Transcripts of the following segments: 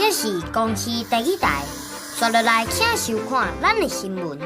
這是公視台語台，紲落來請收看咱的新聞。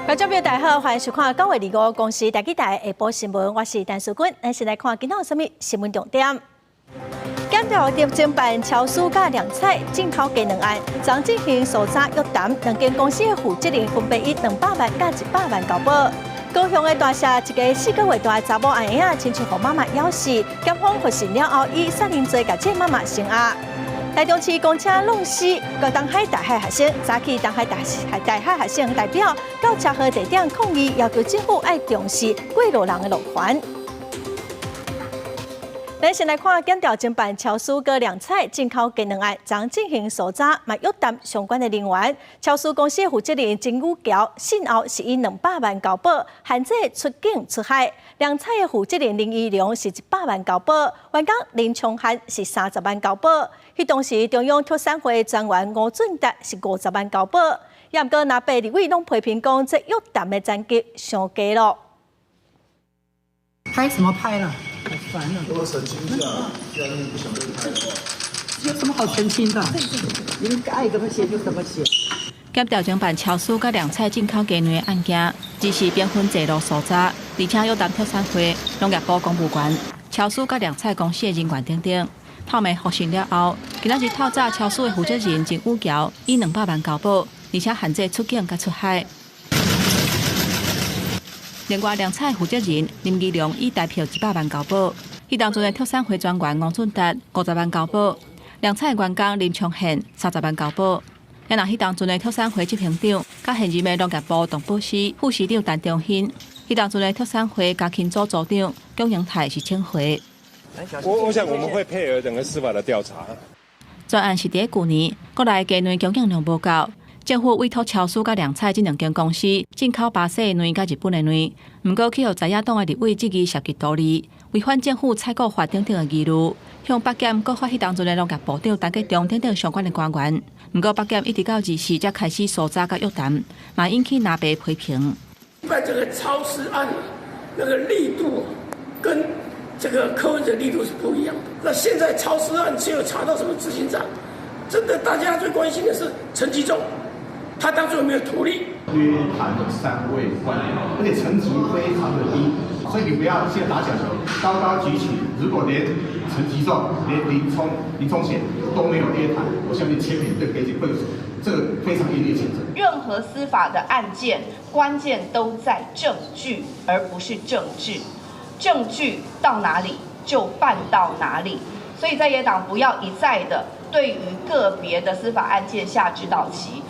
觀眾朋友大家好，歡迎收看9月25公視台語台下晡新聞，我是陳淑君。咱先來看今仔有啥物新聞重點。檢調偵辦超市佮量彩進口雞卵案，昨進行搜查約談，兩間公司的負責人分別以200萬佮100萬交保。高雄的大社一个4個月大的查某嬰仔，親像予媽媽咬死，檢方發現了後，以殺人罪共這個媽媽聲押。台中市公車弄死個東海大學學生，早起東海大學學生代表到車禍地點抗議，要求政府愛重視過路人的路權。咱先來看檢調偵辦超市佮量彩進口雞卵案，昨進行搜查，嘛約談相關的人員。超市公司負責人曾宇橋，訊後是以200萬交保，限制出境出海。量彩的負責人林怡良是100萬交保，員工林昌漢是30萬交保。彼當時中央畜產會專員吳俊達是50萬交保。也毋過，藍白立委攏批評講，這約談的層級傷低囉。拍什麼拍啦？好煩啊！多澄清一下，既然你不想被拍的話，有什麼好澄清的？你們愛怎麼寫就怎麼寫。檢調偵辦超市佮量彩進口雞卵的案件，只是兵分多路搜查，而且約談畜產會、農業部公務員、超市佮量彩公司的人員等等。透明獲訊了後，今仔日透早超市的負責人曾宇橋以200萬交保，而且限制出境佮出海。另外，量彩負責人林義良以台票100萬交保，彼當陣的畜產會專員吳俊達50萬交保，量彩員工林昌憲30萬交保。也若彼當陣的畜產會執行長，佮現任的農業部動保司副司長陳中興，彼當陣的畜產會家禽組組長蔣英泰是請回。我想我們會配合整個司法的調查。專案是佇舊年，國內雞卵供應量無夠。政府委託超市佮量彩這兩間公司進口巴西的卵佮日本的卵，毋過去予在野黨的立委質疑涉及圖利，違反政府採購法等等的疑慮，向北檢告發彼當陣的農業部長陳吉仲等等相關的官員。毋過北檢一直到24才開始搜查佮約談，嘛引起藍白批評。辦這個超市案，那個力度跟這個柯文哲力度是不一樣的。那現在超市案只有查到什麼執行長，真的大家最關心的是陳吉仲。他當初有沒有圖利？約談了3位官員，而且層級非常的低，所以你不要現在打小球，高高舉起。如果連陳吉仲、連林聰賢都沒有約談，我相信簽名對北檢會有這個非常嚴厲譴責。任何司法的案件，關鍵都在證據，而不是政治。證據到哪裡就辦到哪裡，所以在野黨不要一再的對於個別的司法案件下指導棋。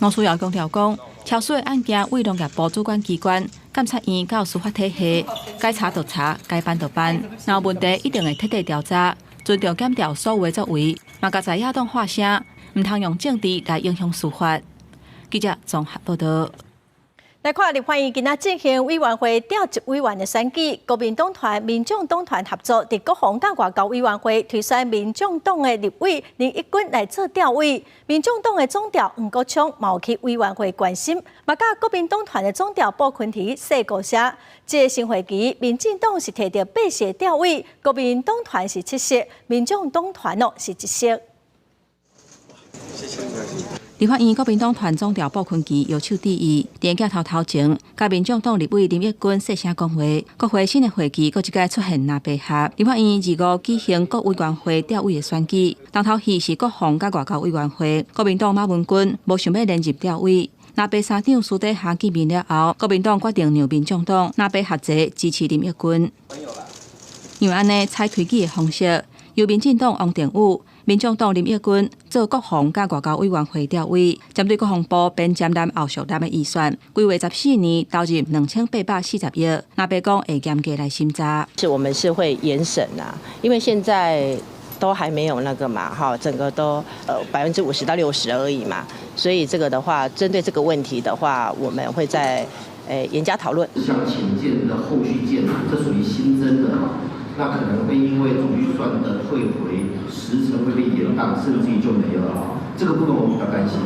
吳思瑤強調講，超市的案件為農業部主管機關、檢察院佮司法體系，該查就查，該辦就辦，若有問題一定會徹底調查，尊重檢調所有的作為，嘛共在野黨喊聲，毋通用政治來影響司法。記者綜合報道。來看立法院今仔進行委員會調集委員的選舉，國民黨團、民眾黨團合作，佇國防佮外交委員會推選民眾黨的立委林益君來做調委。民眾黨的總召黃國昌嘛有去委員會關心，嘛佮國民黨團的總召傅崐萁說鼓聲。這個新會期，民進黨是提著八席調委，國民黨團是七席，民眾黨團哦是一席。謝謝。立法院國民黨團總召傅崐萁搖手致意，佇鏡頭頭前，佮民眾黨立委林益君細聲講話。國會新的會期閣一擺出現藍白合。立法院25舉行各委員會調委的選舉，重頭戲是國防佮外交委員會。國民黨馬文君無想欲連任調委，藍白三黨私底下見面了後，國民黨決定讓民眾黨藍白合齊支持林益君。因為按呢採推舉的方式，由民進黨王定宇、民眾黨林益君做國防佮外交委員會調委，針對國防部編減南後續南的預算，規劃14年投入2840億，藍白講會嚴格來審查。是我們是會嚴審啊，因為現在都還沒有那個嘛，哈，整個都50%到60%而已嘛，所以這個的話，針對這個問題的話，我們會再嚴加討論。像潛艦的後續艦，這屬於新增的哈，那可能會因為總預算的退回，時程會被延宕，甚至於就沒了哈，這個部分我比較擔心。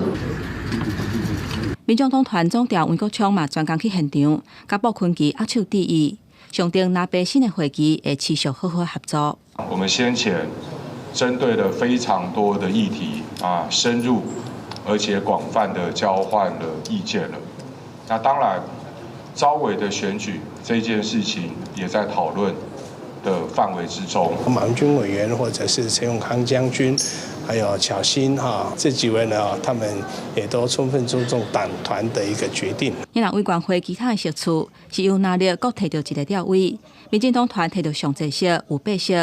民眾黨團總召黃國昌嘛專工去現場，佮布坤奇握手致意，上定藍白新的會期會持續好好合作。我們先前針對了非常多的議題啊，深入而且廣泛的交換了意見了。那當然，召委的選舉這件事情也在討論的範圍之中。馬文君委員或者是陳永康將軍，還有巧芯哈，這幾位呢，他們也都充分尊重黨團的一個決定。因為委員會其他的席次是由藍綠各提著一个召委，民進黨團提著上濟席有八席，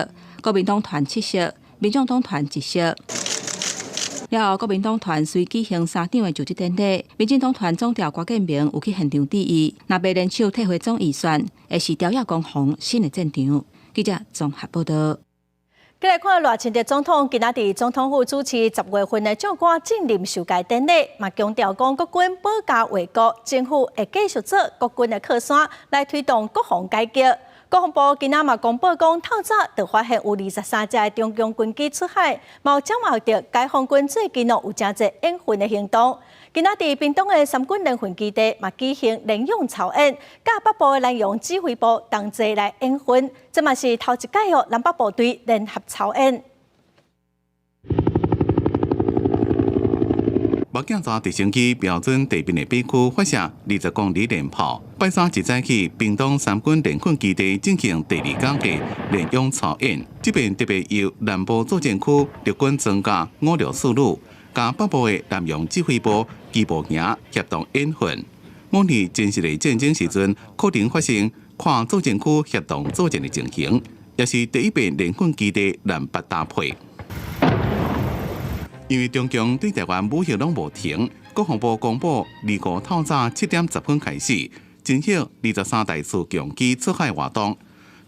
國民黨團七席，民眾黨團一席。了後，國民黨團隨舉行三長的就職典禮，民進黨團總召郭建明有去現場致意，藍白聯手退回總預算，會是朝野攻防新的戰場。記者綜合報道。繼來看賴清德總統今仔佇總統府主持10月份的將官晉任受戒典禮，嘛強調講國軍保家衛國，政府會繼續做國軍的靠山，來推動國防改革。國防部今仔嘛公布講，透早就發現有23架的中共軍機出海，嘛有掌握著解放軍最近哦有誠濟演訓的行動。今仔佇屏東的三軍聯訓基地嘛舉行聯勇操演，佮北部的南洋指揮部同齊來演訓，這嘛是頭一擺哦南北部隊聯合操演。目鏡蛇直升機瞄準地面的靶區發射20公里連炮。拜三一早起，屏東三軍聯訓基地進行第二工的聯勇操演。這遍特別由南部作戰區陸軍裝甲564旅，佮北部的南洋指揮部機步營協同演訓。模擬真實的戰爭時陣，可能發生跨作戰區協同作戰的情形，也是第一遍聯訓基地南北搭配。因為中共對台灣武嚇攏無停，國防部公布，25透早7點10分開始進行23台次共機出海活動，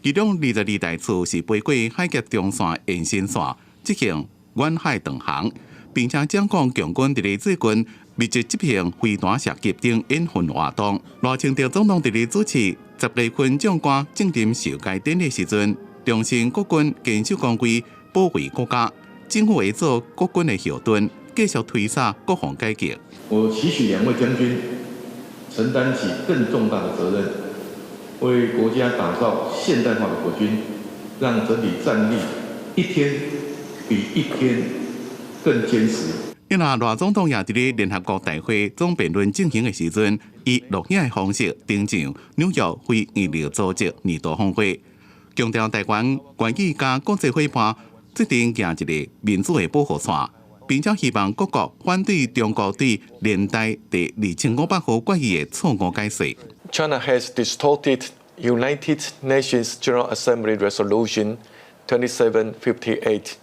其中22台次是飛過海峽中線延伸線執行遠海導航，並且掌控共軍佇咧最近密集執行飛彈射擊等演訓活動。賴清德總統佇咧主持10月份將官晉任受戒典禮時陣，重申國軍堅守崗位，保衛國家。政府會做國軍的後盾，繼續推捒國防改革。我期許兩位將軍承擔起更重大的責任，為國家打造現代化的國軍，讓整體戰力一天比一天更堅實。因為賴總統也佇咧聯合國大會總辯論進行的時陣，以錄影的方式登場紐約非營利組織年度峰會，強調台灣願意佮國際夥伴制定行一个民主的保護線，並且希望各國反對中國對聯大第2500號決議的錯誤解釋。 China has distorted United Nations General Assembly Resolution 2758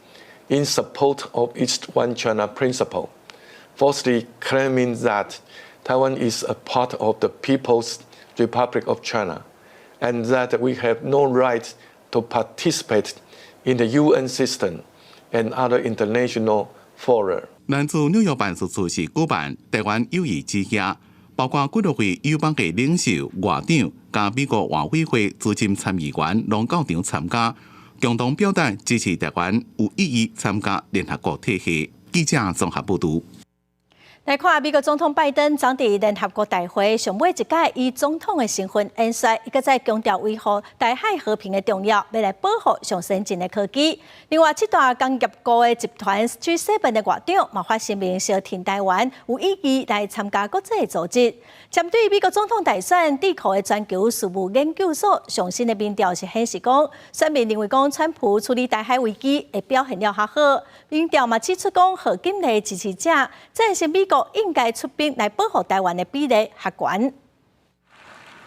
in support of its One China principle, falsely claiming that Taiwan is a part of the People's Republic of China and that we have no right to participate in the UN system and other international fora. 咱駐紐約辦事處是舉辦台灣友誼之夜，包括幾多位友邦的領袖、外長，佮美國外委會資深參議員攏到場參加，共同表達支持台灣有意義參加聯合國體系。記者綜合報導。來看美國總統拜登昨佇聯合國大會上尾一擺以總統的身份演說，伊閣再強調維護台海和平的重要，欲來保護上先進的科技。另外，七大工業國的集團 G7 的外長嘛發聲明，相挺台灣有意義來參加國際組織。針對美國總統大選，智庫的全球事務研究所上新的民調是顯示講，選民認為講川普處理台海危機會表現了較好。民調嘛指出講，賀錦麗支持者贊成美國應該出兵來保護台灣的比例較懸。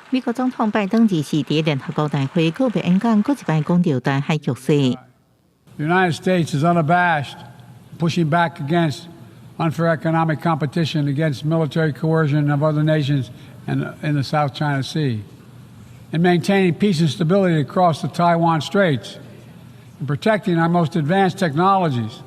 美國總統拜登24佇聯合國大會告別演講，閣一擺講著台海局勢。 The United States is unabashed, pushing back against unfair economic competition, against military coercion of other nations in the South China Sea, and maintaining peace and stability across the Taiwan Straits. and protecting our most advanced technologies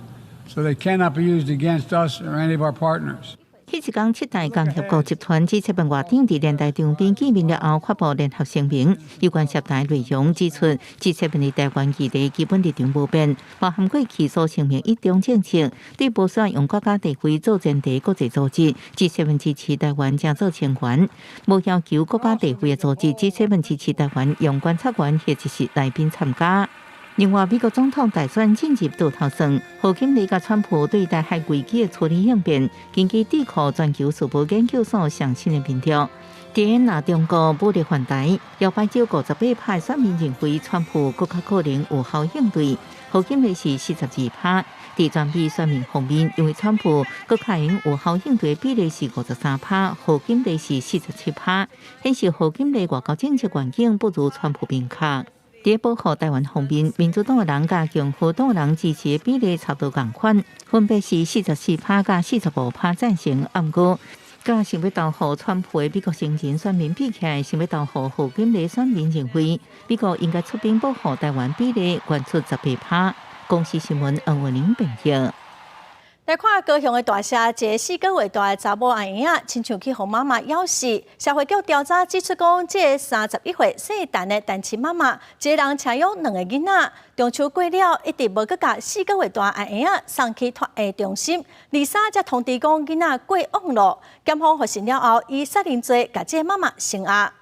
so they cannot be used against us or any of our partners. 彼一工，七大工業國集團 G7 外長佇聯大場邊見面了後，發布聯合聲明，有關涉台內容指出，G7 佇台灣議題基本立場無變，包含過去所聲明一中政策，對無需要用國家地位做前提國際組織，G7 支持台灣正做成員，無要求國家地位的組織，G7 支持台灣用觀察員或者是來賓參加。另外，美國總統大選進入倒頭算，賀錦麗佮川普對台海危機的處理應變，根據智庫全球事務研究所上新的民調，佇若中國武力犯台，搖擺州58%選民認為川普閣較可能有效應對，賀錦麗是42%。佇全美選民方面，認為川普閣較會有效應對比例是53%，賀錦麗是47%，顯示賀錦麗外交政策願景不如川普明確。佇保護台灣方面，民主黨的人佮共和黨的人支持的比例差不多仝款，分別是44%佮45%贊成。毋過，佮想欲投予川普的美國成人選民比起來，想欲投予賀錦麗選民認為，美國應該出兵保護台灣比例懸出18%。公視新聞黃文玲編譯。來看高雄的大社，一个4個月大的查某嬰仔，親像去予媽媽咬死。社會局調查指出，講這个31歲姓陳的單親媽媽，一个人飼養兩个囡仔，中秋過了，一直無閣共4個月大的嬰仔送去托嬰中心。二三才通知講囡仔過往咯。檢方發現了後，以殺人罪共這个媽媽聲押。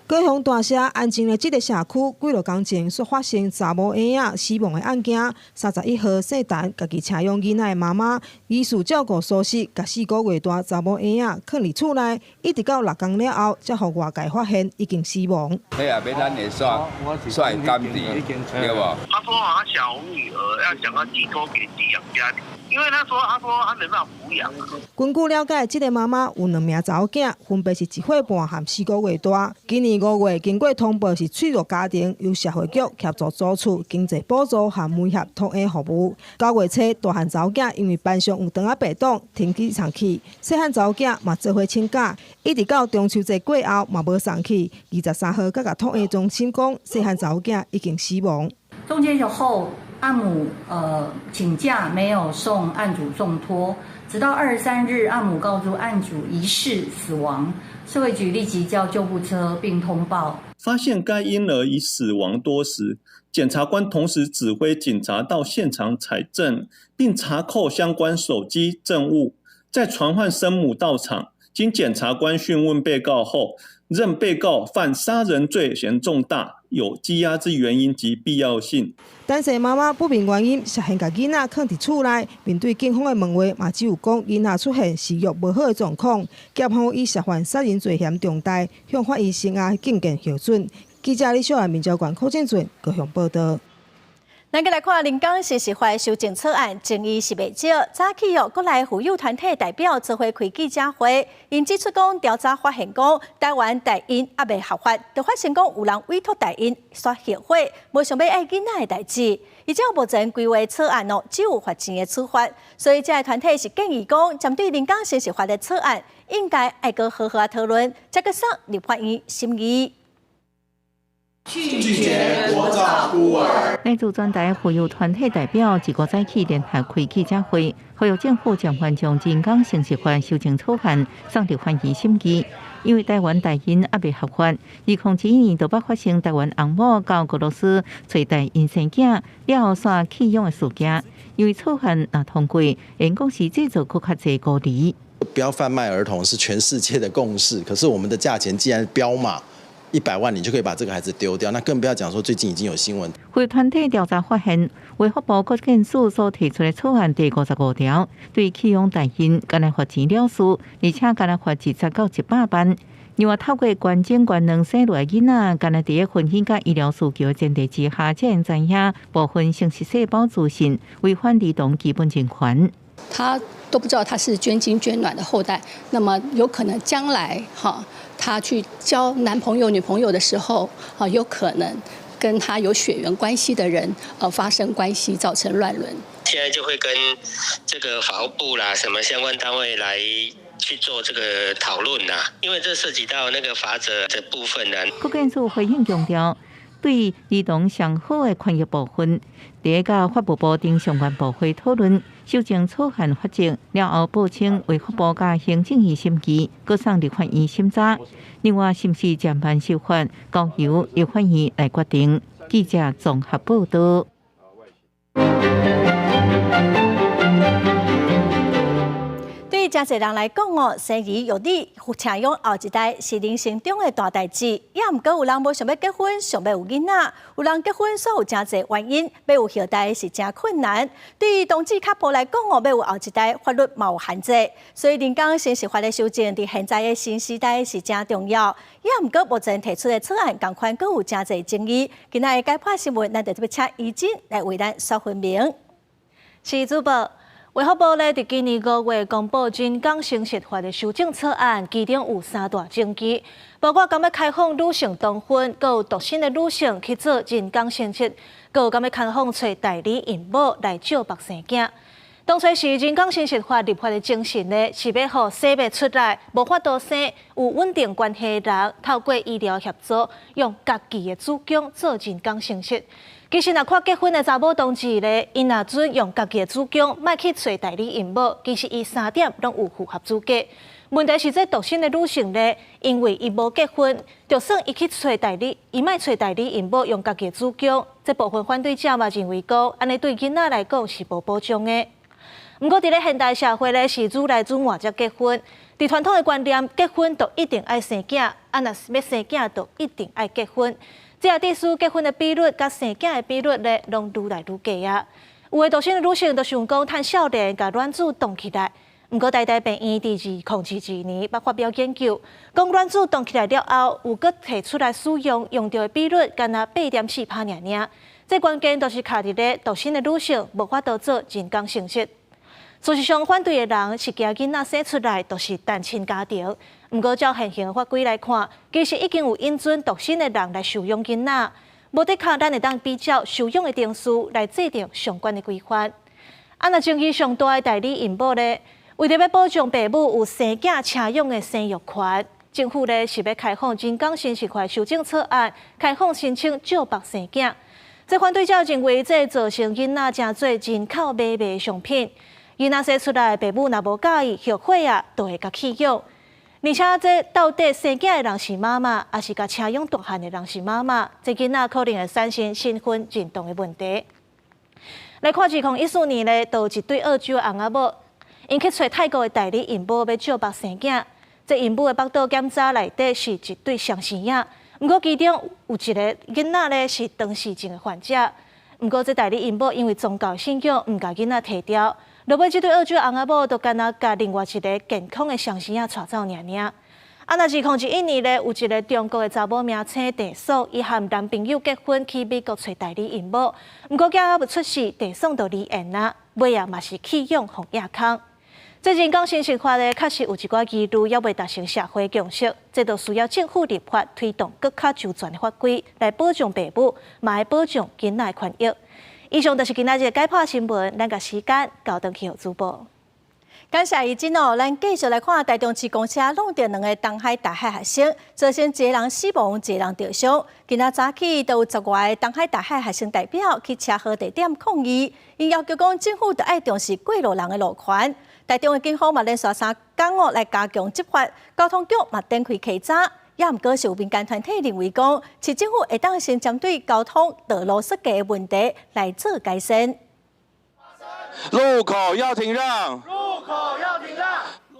高雄大社安靜的這个社區，幾落工前煞發生查某嬰仔死亡的案件。31號姓陳，家己飼養囡仔的媽媽，疑似照顧疏失，共4個月大查某嬰仔囥佇厝內，一直到6工了後，才予外界發現已經死亡。彼也欲咱的煞煞會監佇，對無？他說他小女兒要想要寄託給寄養家庭，因為他說他說他沒辦法撫養。根據了解，這个媽媽有兩名查某囝，分別是1歲半和4個月大。今年5月經過通報是脆弱家庭，由社會局協助租厝、經濟補助和媒合托嬰服務。9月初，大漢查某囝因為班上有腸仔病毒，停去送去；細漢查某囝嘛做伙請假，一直到中秋節過後嘛無送去。23號，閣共托嬰中心講，細漢查某囝已經死亡。中秋節後，案母請假沒有送案主送托，直到23日，案母告訴案主疑似死亡，社會局立即叫救護車並通報，發現該嬰兒已死亡多時。檢察官同時指揮警察到現場採證，並查扣相關手機證物，再傳喚生母到場。經檢察官訊問被告後，認被告犯殺人罪嫌重大，有羈押之原因及必要性。陳姓媽媽不明原因，涉嫌共囡仔囥佇厝內，面對警方的問話，嘛只有講囡仔出現食欲無好的狀況。檢方以涉犯殺人罪嫌重大，向法院聲押禁見核准。記者李小蘭、民交館柯建俊高雄報道。咱閣來看臨港新釋法修正草案，爭議是袂少。早起哦，國內婦幼團體代表做伙開記者會，𪜶指出講調查發現講台灣代孕猶未合法，就發現講有人委託代孕，煞後悔，無想欲愛囡仔的代誌。而且目前規劃草案哦，只有罰錢的處罰，所以這个團體是建議講，針對臨港新釋法的草案，應該愛閣好好仔討論，才閣送立法院審議。拒絕國造孤兒。來自全台婦幼團體代表25早起聯合開記者會，呼籲政府將緩將臨港新釋法修正草案送入法院審議。因為台灣代孕猶未合法，2001年就捌發生台灣翁某到俄羅斯揣代孕生囝，了後煞棄養的事件。因為草案若通過，會講是製造閣較濟孤兒。不要販賣兒童是全世界的共識，可是我們的價錢竟然標碼100萬，你就可以把這個孩子丟掉，那更不要講說最近已經有新聞。婦幼團體調查發現，衛福部國健署所提出的草案第55條，對棄養代孕，干焦罰錢了事，而且干焦罰20到100萬。另外，透過捐精捐卵生落來囡仔，干焦佇婚姻佮醫療需求的前提之下，才會知影部分生殖細胞資訊違反兒童基本人權。他都不知道他是捐精捐卵的後代，那麼有可能將來哈，他去交男朋友、女朋友的時候，啊，有可能跟他有血緣關係的人，發生關係，造成亂倫。現在就會跟這個法務部啦，什麼相關單位來去做這個討論啦，因為這涉及到那個罰則的部分呢。國健署回應強調，對兒童上好的權益部分，佇共法務部等相關部會討論修正草案法則了後，報請衛福部佮行政院審議，閣送立法院審查。另外，是毋是暫慢修法，交由立法院來決定。記者綜合報道。對誠濟人來講哦，生兒育女、請養後一代是人生中的大代誌。也毋過有人無想欲結婚，想欲有囡仔；有人結婚，煞有誠濟原因，欲有後代是誠困難。對於同志 couple 來講哦，欲有後一代，法律嘛有限制。所以人工生殖法的修正，佇現在的新時代是誠重要。也毋過目前提出的草案，仝款閣有誠濟爭議。今仔的解破新聞，咱就特別請怡珍來為咱說分明。是主播。衛福部咧，佇今年5月公布人工生殖法的修正草案，其中有三大爭議，包括敢欲開放女性同婚，閣有獨身的女性去做人工生殖，閣有敢欲開放揣代理孕母來借腹生囝。當初時人工生殖法立法的精神呢，是欲予生袂出來、無法度生、有穩定關係的人，透過醫療協助，用家己的子宮做人工生殖。其實，若看結婚的查某同志咧，𪜶若準用家己的子宮，莫去揣代理孕母，其實伊三點攏有符合資格。問題是，這獨身的女性咧，因為伊無結婚，就算伊去揣代理，伊莫揣代理孕母，用家己的子宮，這部分反對者嘛認為講，按呢對囡仔來講是無保障的。毋過，佇咧現代社會咧，是愈來愈晚才結婚。佇傳統的觀念，結婚就一定愛生囝，啊，若是欲生囝，就一定愛結婚。這也致使結婚的比率佮生囝的比率咧，攏愈來愈低啊！有的獨身的女性就想講，趁少年共卵子凍起來。毋過台大病院佇2022年捌發表研究，講卵子凍起來了後，有閣提出來使用，用著的比率干焦8.4趴爾爾。這關鍵就是卡佇咧獨身的女性無法度做人工生殖。事實上，反對的人是驚囡仔生出來就是單親家庭。毋過，照現行法規來看，其實已經有允准獨身的人來收養囡仔。無的確，咱會當比照收養的程序來制定相關的規範。啊，若爭議上大的代理孕母咧，為著欲保障爸母有生囝請養的生育權，政府咧是欲開放人工生殖法修正草案，開放申請借腹生囝。這反對者認為，這造成囡仔成做人口買賣的商品。囡仔生出來，爸母若無佮意，後悔啊，就會共棄養。而且，這到底生囝的人是媽媽，抑是共請養大漢的人是媽媽？這囡仔可能會產生身份認同的問題。來看2014年咧，就有一對澳洲翁仔某，𪜶去揣泰國的代理孕母欲借腹生囝。這孕母的腹肚檢查內底是一對雙生仔，毋過其中有一个囡仔咧是唐氏症的患者。毋過這代理孕母因為宗教信仰，毋共囡仔提掉。落尾，這對澳洲翁仔某就干焦共另外一个健康的雙生仔帶走爾爾。啊，若2011年咧，有一个中國的查某名姓鄭爽，伊和男朋友結婚去美國揣代理孕母，毋過囝猶未出世，鄭爽就離緣啦，尾仔嘛是棄養予亞康。這人工生殖法咧，確實有一寡疑慮，猶未達成社會共識，這就需要政府立法推動閣較周全的法規，來保障爸母，嘛愛保障囡仔的權益。以上就是今仔日的解破新聞，咱共時間交轉去予主播。感謝怡珍哦，咱繼續來看台中市公車挵著兩个東海大學學生，造成一个人死亡，一个人著傷。今仔早起都有十外个東海大學學生代表去車禍地點抗議，𪜶要求講政府著愛重視過路人的路權。台中的警方嘛連續3工哦來加強執法，交通局嘛展開稽查。也毋過是有民間團體認為講，市政府會當先針對交通道路設計的問題來做改善。路口要停讓。路口要停讓。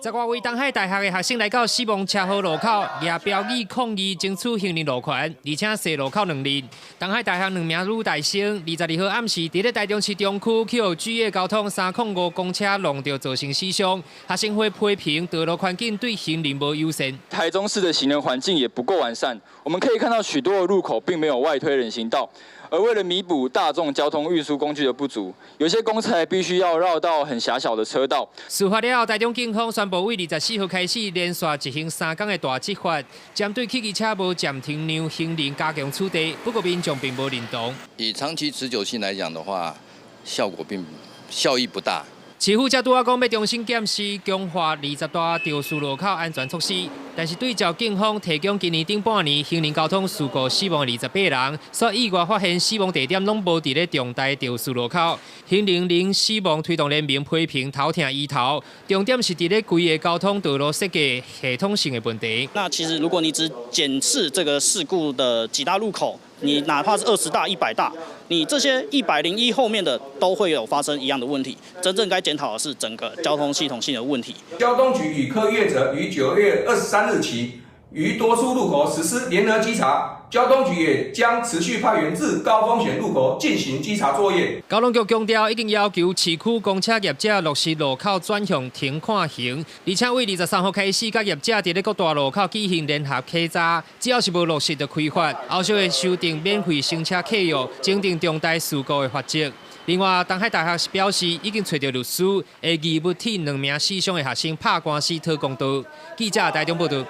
十外位東海大學的學生來到死亡車禍路口，舉標語抗議爭取行人路權，而且踅路口兩日。東海大學兩名女大生，22號暗時佇咧台中市中區去予巨業交通305公車挵著，造成死傷。學生會批評道路環境對行人無友善。台中市的行人環境也不夠完善，我們可以看到許多的路口並沒有外推人行道。而為了彌補大眾交通運輸工具的不足，有些公車必須要繞到很狹小的車道。事發了後，台中警方宣布，對24號開始連續執行3工的大執法，針對汽機車無暫停讓行人加強取締。不過民眾並無認同。以長期持久性來講的話，效果並效益不大。市府才拄仔講欲重新檢視強化20大肇事路口安全措施，但是對照警方提供今年頂半年行人交通事故死亡28人，煞意外發現死亡地點攏無佇咧重大肇事路口。行人零死亡推動聯盟批評頭疼醫頭，重點是佇咧規个交通道路設計系統性的問題。那其實如果你只檢視這個事故的幾大路口，你哪怕是20大、100大，你這些101後面的都會有發生一樣的問題。真正該檢討的是整個交通系統性的問題。交通局與客業者於9月23日起，於多處路口實施聯合稽查。交通局也將持續派員至高風險路口進行稽查作業。交通局強調，已經要求市區公車業者落實路口轉向停看行，而且為23號開始，佮業者佇咧各大路口舉行聯合稽查，只要是無落實就開罰。後續會修訂免費乘車契約，增訂重大事故的罰則。另外，東海大學是表示，已經揣著律師，會義務替兩名死傷的學生拍官司討公道。記者台中報導。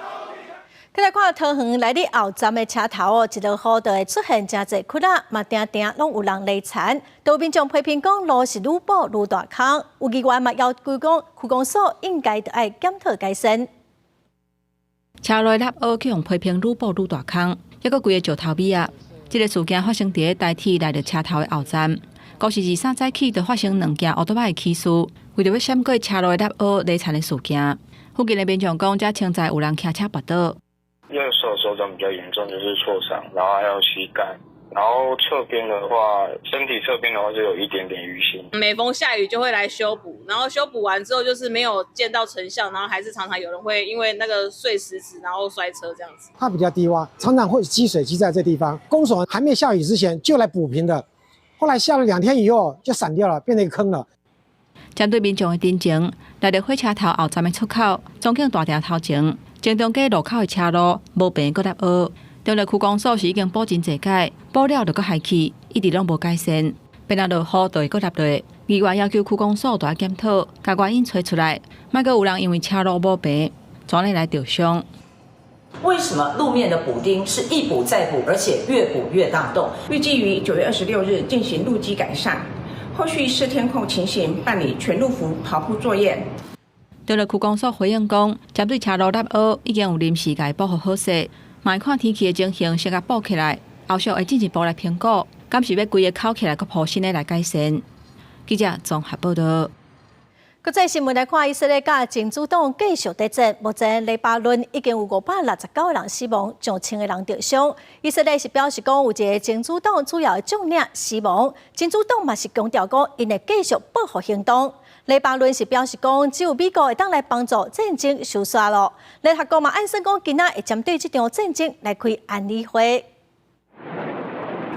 再來看桃園內里後站的車頭哦，一落雨就會出現誠濟窟仔，嘛定定攏有人犁田。都民眾批評講路是愈補愈大空，有議員嘛要求講區公所應該著愛檢討改善。車內凹凹去予批評愈補愈大空，抑閣規个石頭尾仔。這个事件發生佇台鐵內壢車頭的後站，五是23早起就發生兩件歐多擺的起事，為著欲閃過車路的凹凹犁田的事件，附近的民眾講，這清早有人騎車跋倒。右手手掌比較嚴重，就是挫傷，然後還有膝蓋，然後側邊的話，身體側邊的話就有一點點淤青。每逢下雨就會來修補，然後修補完之後就是沒有見到成效，然後還是常常有人會因為那個碎石子然後摔車這樣子。它比較低窪，常常會積水積在這地方。公所還沒下雨之前就來補平的，後來下了2天以後就散掉了，變成一個坑了。針對民眾的陳情，來到火車頭後站的出口，中景大條頭前。正中間路口的車路無平閣凹凹，中壢區公所是已經補真濟擺，補了就閣害去，一直攏無改善。變啊落雨就會閣凹落。議員要求區公所著愛檢討，共原因揣出來，莫閣有人因為車路無平，怎呢來著傷。為什麼路面的補丁是一補再補，而且越補越大洞？預計於9月26日進行路基改善，後續視天候情形辦理全路幅刨鋪作業。中壢區公所回應講，針對車路凹凹，已經有臨時共伊補予好勢，嘛會看天氣的情形先共補起來，後續會進一步來評估，敢是欲規个摳起來，閣鋪新的來改善。記者綜合報導。國際新聞來看，以色列佮真主黨繼續對戰，目前黎巴嫩已經有569個人死亡，上千個人受傷。以色列是表示講，有一个真主黨主要的將領死亡，真主黨嘛是強調講，𪜶會繼續報復行動。黎巴嫩是表示講，只有美國會當來幫助戰爭收煞囉。聯合國嘛按算講，今仔會針對這場戰爭來開安理會。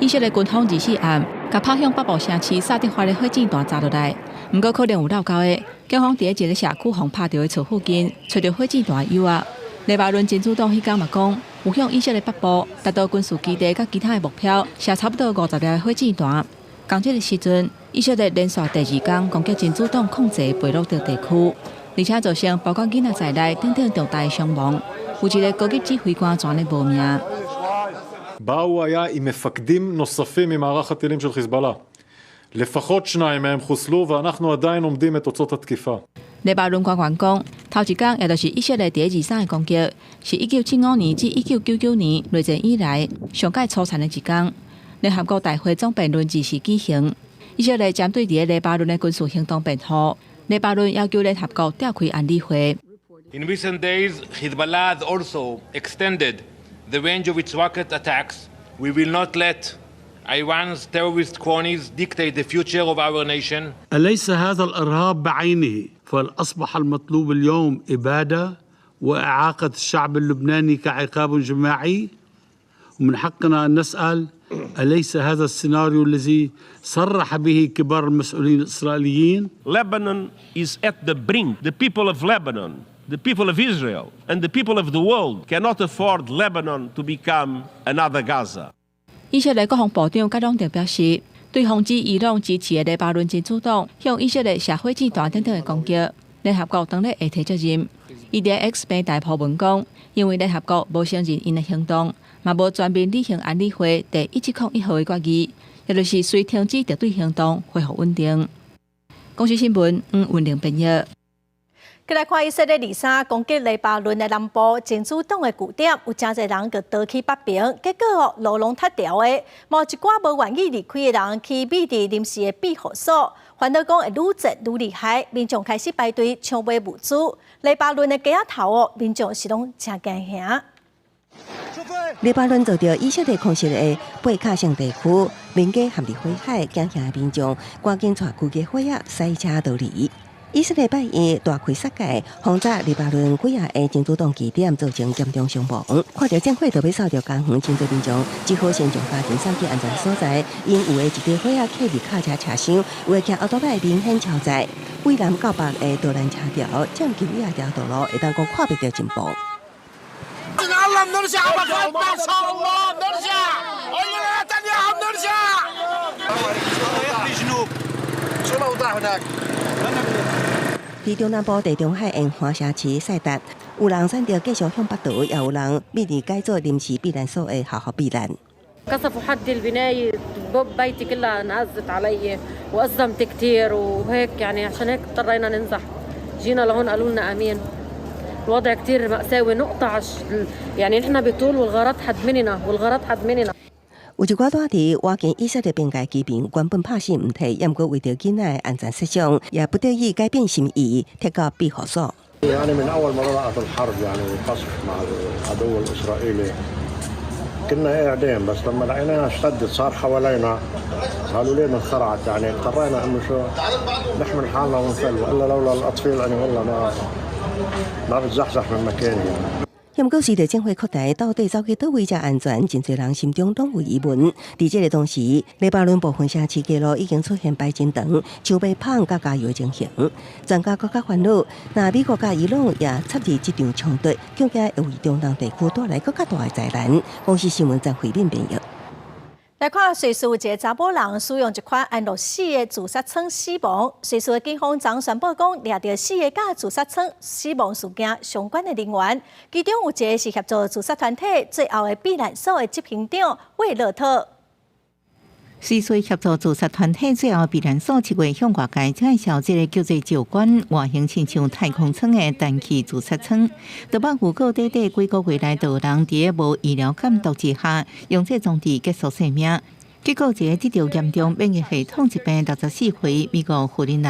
以色列軍方24暗，共拍向北部城市薩德發的火箭彈砸落來，毋過可能有落勾的。警方佇一个社區予拍著的厝附近，揣著火箭彈的藥啊。黎巴嫩真主黨彼工嘛講，有向以色列北部達到軍事基地佮其他的目標，射差不多50粒的火箭彈。仝這个時陣，以色列連續第二工攻擊真主黨控制的貝魯特地區，而且造成包括囡仔在內等等重大的傷亡。有一个高級指揮官全咧無名。 בה הוא היה עם מפקדים נוספים ממערך הטילים של חיזבאללה. לפחות שניים מהם חוסלו ואנחנו עדיין אומדים את תוצאות התקיפה. 黎巴嫩官員講，頭一工也就是以色列佇23的攻擊，是1975年至1999年內戰以來上蓋粗殘的一工。聯合國大會總辯論24舉行，以色列針對佇黎巴嫩的軍事行動辯護，黎巴嫩要求聯合國召開安理會。 In recent days, Hezbollah has also extended the range of its rocket attacks. We will not let Iran's terrorist cronies dictate the future of our nation. أليس هذا الإرهاب بعينه؟ فأصبح المطلوب اليوم إبادة وإعاقة الشعب اللبناني كعقاب جماعي؟ ومن حقنا أن نسأل أليس هذا السيناريو الذي صرح به كبار المسؤولين الإسرائيليين؟ Lebanon is at the brink. The people of Lebanon, the people of Israel, and the people of the world cannot afford Lebanon to become another Gaza. 以色列國防部長蓋朗特表示，對防止伊朗支持的黎巴嫩真主黨向以色列射火箭彈等等的攻擊，聯合國當然會提責任。伊佇 X 平台鋪文講，因為聯合國無承認𪜶的行動，嘛無全面履行安理會第1701號的決議，也就是隨停止敵對行動，恢復穩定。公視新聞黃文玲編譯。過來看以色列23攻擊黎巴嫩的南部真主黨的據點，有誠濟人就逃去北邊，結果哦路攏塞牢的，嘛有一寡無願意離開的人去避佇臨時的庇護所，煩惱講會愈戰愈厲害，民眾開始排隊搶買物資。黎巴嫩的街仔頭哦，民眾是攏誠驚嚇。黎巴嫩遭著以色列空襲的貝卡省地區，民家陷入火海，驚嚇的民眾趕緊帶規家伙仔駛車逃離。以色列拜一大開殺戒，轟炸黎巴嫩幾仔个真主黨據點，造成嚴重傷亡。看著戰火都欲掃著家園，真濟民眾只好先將家庭送去安全所在。𪜶有的一家伙仔徛佇卡車車廂，有的騎歐多擺明顯超載。為南到北的導彈車條，佔據幾仔條道路，會當講看袂著進步。佇中南部地中海沿岸城市塞達，有人選擇繼續向北逃，也有人秘佇改做臨時避難所的學校避難。 قصفوا حدي البناية بيتي كلها انهزت علي وأزمت كثير وهيك يعني عشان هيك اضطرينا ننزح جينا لهون قالوا لنا امين الوضع كثير مأساوي نقطع يعني نحن بطول والغارات حد مننا والغارات حد مننا。有一寡住佇倚近以色列邊界居民，原本拍死毋退，毋過為著囡仔的安全設想，也不得已改變心意，撤到庇護所。 يعني من أول ما بدأت الحرب يعني والقصف مع العدو الإسرائيلي كنا قاعدين بس لما لقيناها اشتدت صار حوالينا قالوا ليه انخرعت يعني اضطرينا انه شو نحمل حالنا ونفل والا لولا الاطفال انا والله ما بتزحزح من مكاني يعني. 毋過隨著戰火擴大，到底走去佗位才安全？真濟人心中攏有疑問。佇這个同時，黎巴嫩部分城市街路已經出現排真長、搶買麭佮加油的情形。專家閣較煩惱，若美國佮伊朗也插入這場衝突，恐驚會為中東地區帶來閣較大的災難。公視新聞張惠敏編譯。來看瑞士有一个查某人使用一款安樂死的自殺艙死亡。瑞士的警方昨宣布講，掠著四个佮自殺艙死亡事件相關的人員，其中有一个是協助自殺團體最後的避難所的執行長魏樂特。瑞士協助自殺團體最後避難所7月向外界介紹這个叫做石棺外形親像太空艙的氮氣自殺艙。台北預告短短幾個月內，就有人佇咧無醫療監督之下，用這裝置結束生命。結果，一个得著嚴重免疫系統疾病64歲美國婦人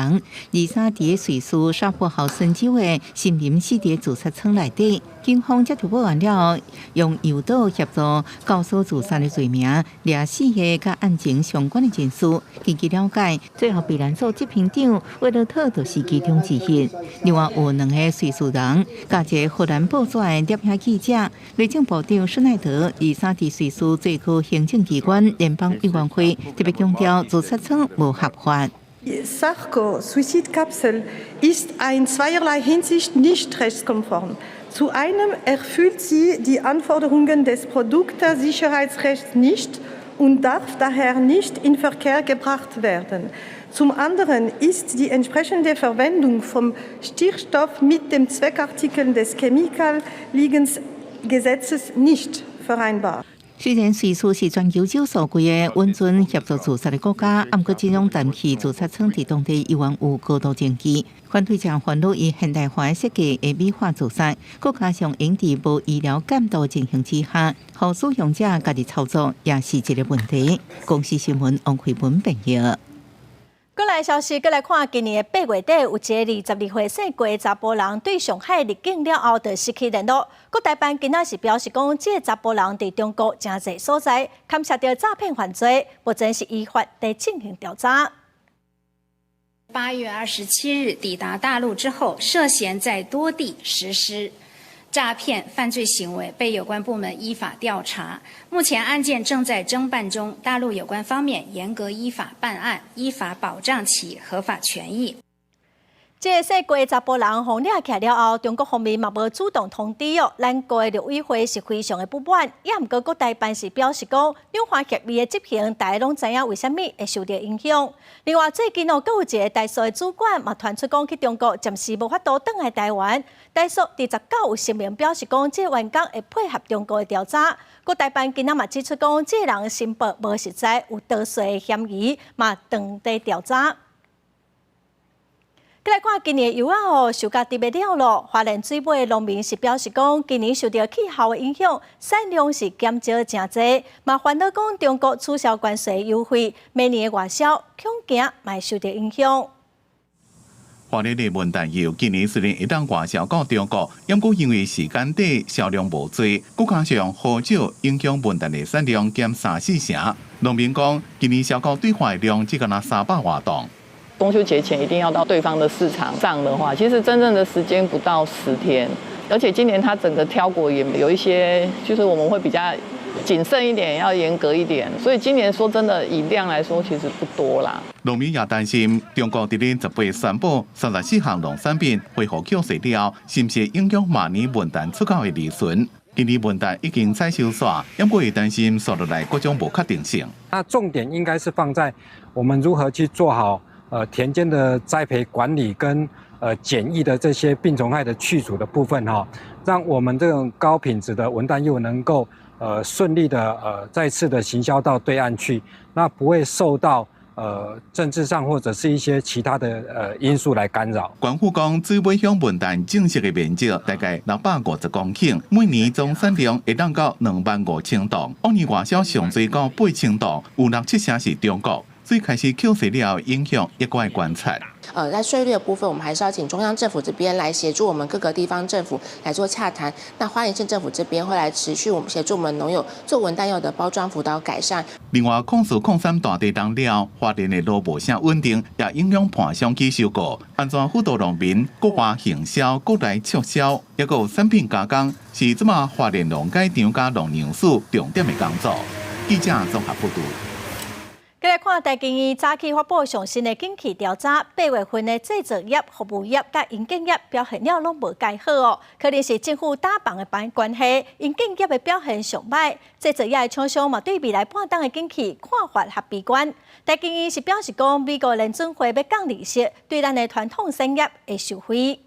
，23佇咧瑞士沙夫豪森州的森林死佇自殺艙內底。警方接到報案了後，用誘導協助教唆自殺的罪名，掠四个佮案情相關的人士。根據了解，最後避難所執行長威勒特就是其中之一。另外有兩个瑞士人，佮一个荷蘭報紙的攝影記者。內政部長施奈德23佇瑞士最高行政機關聯邦委員會特別強調，自殺艙無合法。 Sarco Suizidkapsel ist in zweierlei Hinsicht nicht rechtskonform. Zu einem erfüllt sie die Anforderungen des Produktsicherheitsrechts nicht und darf daher nicht in Verkehr gebracht werden. Zum anderen ist die entsprechende Verwendung von Stickstoff mit dem Zweckartikel des Chemikaliengesetzes nicht vereinbar. 雖然瑞士是全球少數幾个允准協助自殺的國家，毋過這種氮氣自殺艙佇當地依然有高度爭議。反對者煩惱以現代化設計的美化自殺，閣加上𪜶佇無醫療監督情形之下，予使用者家己操作，也是一个問題。公視新聞王慧文編譯。過來消息，過來看，今年的8月底，有一个22歲姓郭的查埔人對上海入境了後，就失去聯絡。國台辦今仔是表示講，這个查埔人佇中國誠濟所在，牽涉著詐騙犯罪，目前是依法佇進行調查。 8月27日抵達大陸之後，涉嫌在多地實施詐騙犯罪行為，被有關部門依法調查。目前案件正在偵辦中，大陸有關方面嚴格依法辦案，依法保障其合法權益。這个姓郭的查埔人予掠起來了後，中國方面嘛無主動通知哦。咱國的陸委會是非常的不滿，也毋過國台辦是表示講，兩岸協議的執行，大家攏知影為啥物會受著影響。另外，最近哦，閣有一个台塑的主管嘛傳出講去中國暫時無法度轉來台灣。台塑佇19有聲明表示講，這個員工會配合中國的調查。國台辦今仔嘛指出講，這个人申報無實在，有逃稅的嫌疑，嘛正佇調查。來看今年柚仔哦，收甲特別了咯。花蓮水尾農民是表示講，今年受著氣候的影響，產量是減少誠濟，嘛煩惱講中國取消關稅優惠，明年的外銷恐驚嘛會受著影響。花蓮的文旦柚今年雖然會當外銷到中國，毋過因為時間短，銷量無濟，閣加上雨少，影響文旦的產量減三四成。農民講，今年銷到對外量只干焦300外噸。中秋節前一定要到對方的市場上的話，其實真正的時間不到10天，而且今年它整個挑果也有一些，就是我們會比較謹慎一點，要嚴格一點，所以今年說真的，以量來說其實不多啦。農民也擔心，中國佇咧10月宣布34項農產品恢復扣稅了後，是毋是影響明年文旦出口的利潤？今年文旦已經採收煞，毋過會擔心紲落來各種無確定性。那重點應該是放在我們如何去做好田間的栽培管理跟檢疫的這些病蟲害的去除的部分哈，讓我們這種高品質的文旦柚能夠順利的再次的行銷到對岸去，那不會受到政治上或者是一些其他的因素來干擾。官府講，水尾鄉文旦種植的面積大概650公頃，每年總產量會當到25,000噸，往年外銷上濟到8000噸，有六七成是中國。所以開始扣稅了後影響，猶閣愛觀察。在稅率的部分，我們還是要請中央政府這邊來協助我們各個地方政府來做洽談。那花蓮縣政府這邊會來持續我們協助我們農友做文旦柚的包裝輔導改善。另外，04、03大地震了，花蓮的路無啥穩定，也影響盤商去收購。按怎輔導農民國外行銷、國內促銷，抑閣有產品加工，是這馬花蓮農改場佮農糧署重點的工作。記者綜合報導。繼來看台經院早起發布上新的景氣調查，8月份的製造業、服務業佮營建業表現了攏無蓋好哦，可能是政府打房的關係，營建業的表現上䆀，製造業的廠商嘛對未來半冬的景氣看法較悲觀。台經院是表示講，美國聯準會欲降利息，對咱的傳統產業會受惠。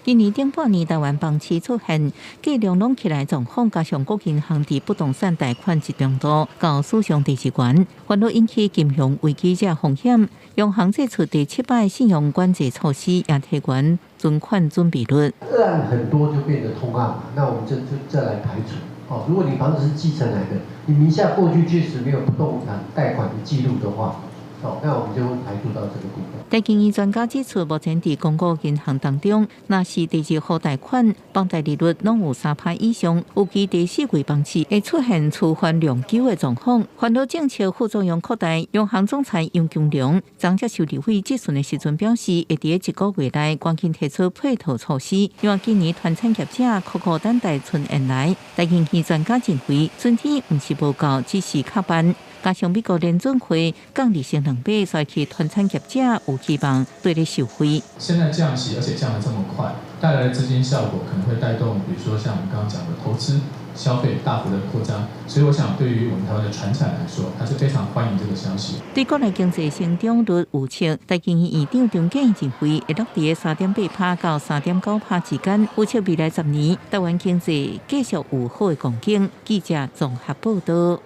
今年頂半年，台灣房市出現價量攏起來狀況，加上各銀行佇不動產貸款集中度到史上第二懸，煩惱引起金融危機這風險。央行祭出第七擺信用管制措施，也提懸存款準備率。個案很多就變得通案嘛，那我們就再來排除。哦，如果你房子是繼承來的，你名下過去確實沒有不動產貸款的記錄的話，哦，那我們就會排除到這個部分。台經院專家指出，目前佇公股銀行當中，若是第二戶貸款，房貸利率攏有3趴以上，預計第四季房市會出現趨緩量緊的狀況。煩惱政策副作用擴大，央行總裁楊金龍昨接受立委質詢的時陣表示，會佇一個月內趕緊提出配套措施，因為今年傳產業者苦苦等待春燕來。台經院專家認為，春天毋是無到，只是較慢。加上美國聯準會降利息2碼，所以傳產業者有希望對咧受惠。現在降息，而且降得這麼快，帶來的資金效果可能會帶動，比如說像我們剛剛講的投資、消費大幅的擴張。所以我想，對於我們台灣的傳產來說，還是非常歡迎這個消息。對國內經濟成長率預測，台經院院長張建認為會落佇3.8趴到3.9趴之間。預測未來10年，台灣經濟繼續有好的光景。記者綜合報道。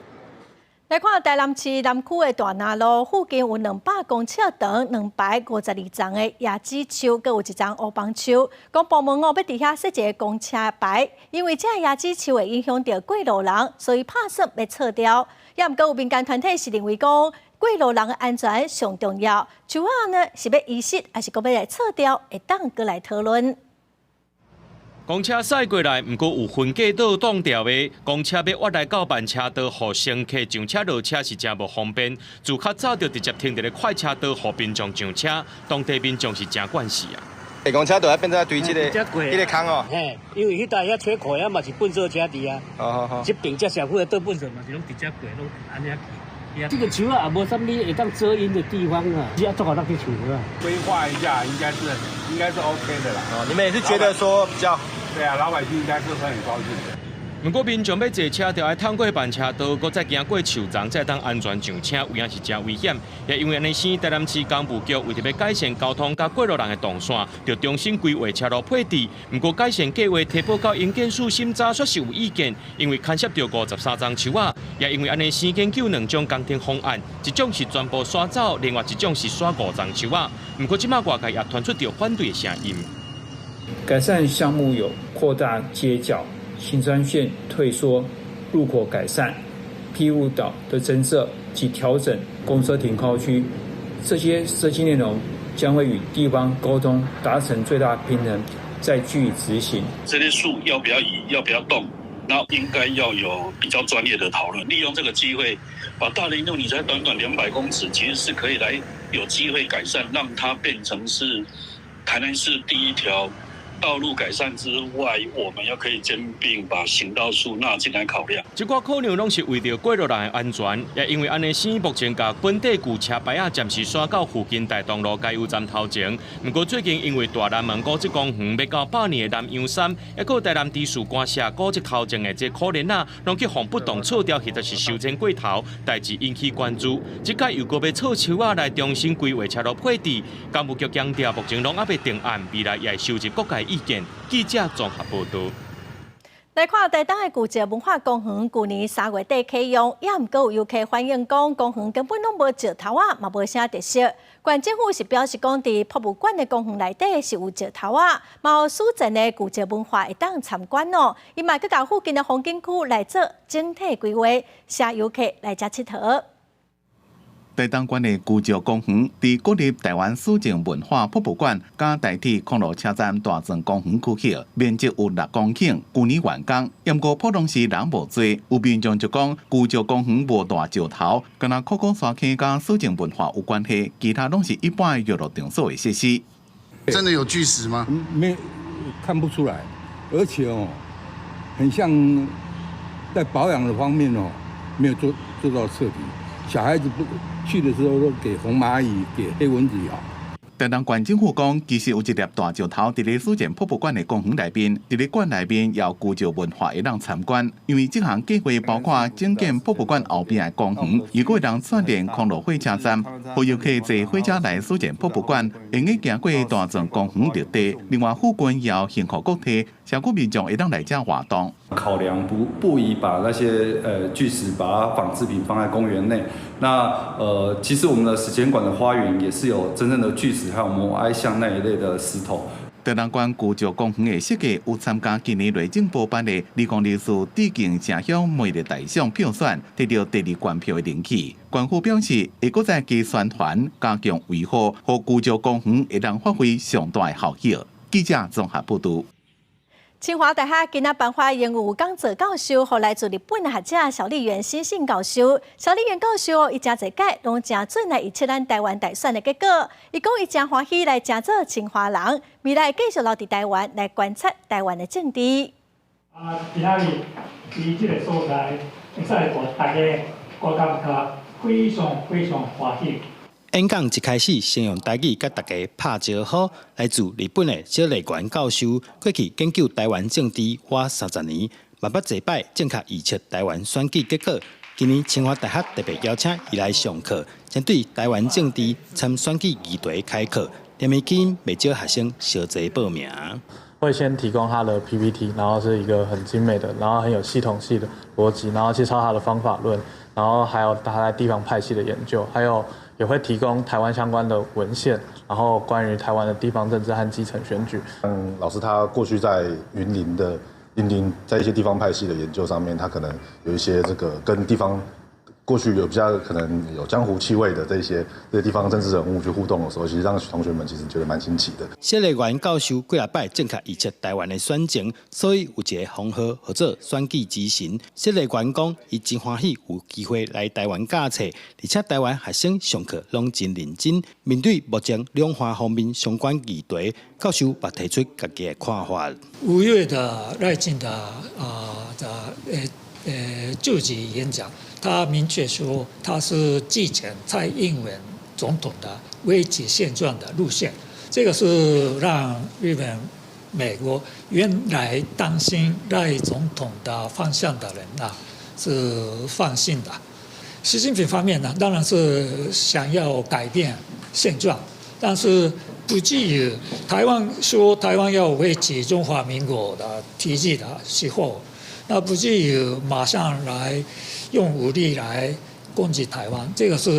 來看台南市南區的大拿路附近有200公尺長、252叢的椰子樹，閣有一叢烏枋樹。講部門哦，欲佇遐設一個公車牌，因為這椰子樹會影響著過路人，所以拍算欲撤掉。也毋過有民間團體是認為講，過路人的安全上重要，樹仔呢是欲移植，抑是閣欲來撤掉，會當閣來討論。公車駛過來，毋過有分隔島擋牢的，公車欲倚來到慢車道，予乘客上車落車是誠無方便。自較早就直接停佇咧快車道，予民眾上車，當地民眾是誠慣勢啊。公車道變做對這個空哦。嘿，因為彼搭遐車庫遐嘛是糞掃車佇啊。哦哦。這邊這社區的倒糞掃嘛是攏直接過，攏按呢去。這個樹仔也無啥物會當遮陰的地方啊，只要做好那個樹啊。規劃一下，應該是 OK 的啦。哦，你們也是覺得說比較？對啊，老百姓應該是會很高興的。毋過民眾欲坐車，著愛通過慢車道，閣再經過樹叢，才會當安全上車，有影是誠危險。也因為按呢，台南市工務局為著欲改善交通佮過路人的動線，就重新規劃車路配置。毋過改善計劃提報到營建署審查，煞是有意見，因為牽涉著53叢樹仔。也因為按呢，研究兩種工程方案，一種是全部徙走，另外一種是徙5叢樹仔。毋過這馬外界也傳出著反對的聲音。改善項目有擴大街角、行專線退縮、路口改善、庇護島的增設及調整公車停靠區，這些設計內容將會與地方溝通，達成最大平衡，再據以執行。這些樹要不要移，要不要動？那應該要有比較專業的討論。利用這個機會，把大林路你才短短200公尺，其實是可以來有機會改善，讓它變成是台南市第一條。道路改善之外，我們又可以兼併把行道樹納進來考量。這寡考量攏是為著過路人的安全，也因為按呢，目前共本地舊車牌仔暫時徙到附近大同路加油站頭前。毋過最近因為大南門古蹟公園欲到百年的南洋杉，抑閣台南知事官舍古蹟頭前的這可憐仔，攏去予不動錯掉，或者是修剪過頭，代誌引起關注。這擺又閣欲錯樹仔來重新規劃車路配置，工務局強調，目前攏猶未定案，未來也會收集各界意見。記者綜合報導。來看台東的舊石文化公園，舊年3月底啟用，也毋過有遊客反映講，公園根本攏無石頭仔，嘛無啥特色。縣政府是表示講，佇博物館的公園內底是有石頭仔，嘛有史前的舊石文化會當參觀哦。伊嘛閣共附近的風景區來做整體規劃，吸遊客來遮𨑨迌。台東縣的舊石公園，佇國立臺灣史前文化博物館佮台鐵空路車站大庄公園區域，面積有6公頃，舊年完工。毋過普通時人無濟，有民眾就講舊石公園無大石頭，敢若枯骨山坑佮史前文化有關係，其他攏是一般的娛樂場所的設施。真的有巨石嗎？沒看不出來，而且哦，很像在保養的方面哦，沒有做到徹底。小孩子不去的時候都給紅螞蟻、給黑蚊子咬。台東縣政府講，其實有一粒大石頭佇咧史前博物館的公園內面，佇咧館內面有舊石文化會當參觀。因為這項計劃包括整建博物館後邊的公園，如果會當串聯空路火車站，予遊客坐火車來史前博物館，會用行過大庄公園綠地。另外附近也有幸福國體，社區民眾會當來遮活動。考量不宜把那些巨石，把它仿製品放在公園內。那其實我們的史前館的花園也是有真正的巨石，還有摩埃像那一類的石頭。台東縣舊石公園的設計有參加今年內政部頒的2024致敬城鄉魅力大賞票選，得著第二懸票的人氣。縣府表示，會閣再加宣傳，加強維護，予舊石公園會當發揮上大的效益。記者綜合報導。清華大學今仔頒發榮譽講座教授，予來自日本的學者蕭立元新信教授。蕭立元教授，伊誠濟屆攏誠準來預測咱台灣大選的結果。伊講伊誠歡喜來成做清華人，未來繼續留佇台灣來觀察台灣的政治。啊，今仔日佇這个所在，會使予大家，我感覺非常非常歡喜。演講一開始，先用台語佮大家拍招呼。來自日本的蕭麗媛教授，過去研究台灣政治倚30年，嘛捌濟擺正確預測台灣選舉結果。今年清華大學特別邀請伊來上課，針對台灣政治參選舉議題開課。連已經袂少學生相繼報名。會先提供他的 PPT，然後是一個很精美的，然後很有系統性的邏輯，然後介紹他的方法論，然後還有他在地方派系的研究，還有也會提供台灣相關的文獻，然後關於台灣的地方政治和基層選舉。嗯，老師他過去在雲林的雲林，在一些地方派系的研究上面，他可能有一些這個跟地方過去有比較可能有江湖氣味的這些地方政治人物去互動的時候，其實讓同學們其實覺得蠻新奇的。蕭麗媛教授幾若擺正確預測台灣的選情，所以有一個封號號做選舉之神。蕭麗媛講，伊真歡喜有機會來台灣教冊，而且台灣學生上課攏真認真。面對目前兩岸方面相關議題，教授嘛提出家己的看法。5月的賴清德的就職演講。他明確說，他是繼承蔡英文總統的維持現狀的路線，這個是讓日本美國原來擔心賴總統的方向的人啊，是放心的。習近平方面呢，當然是想要改變現狀，但是不至於台灣說台灣要維持中華民國的體制的時候，那不至於馬上來用武力來攻擊台灣。這個是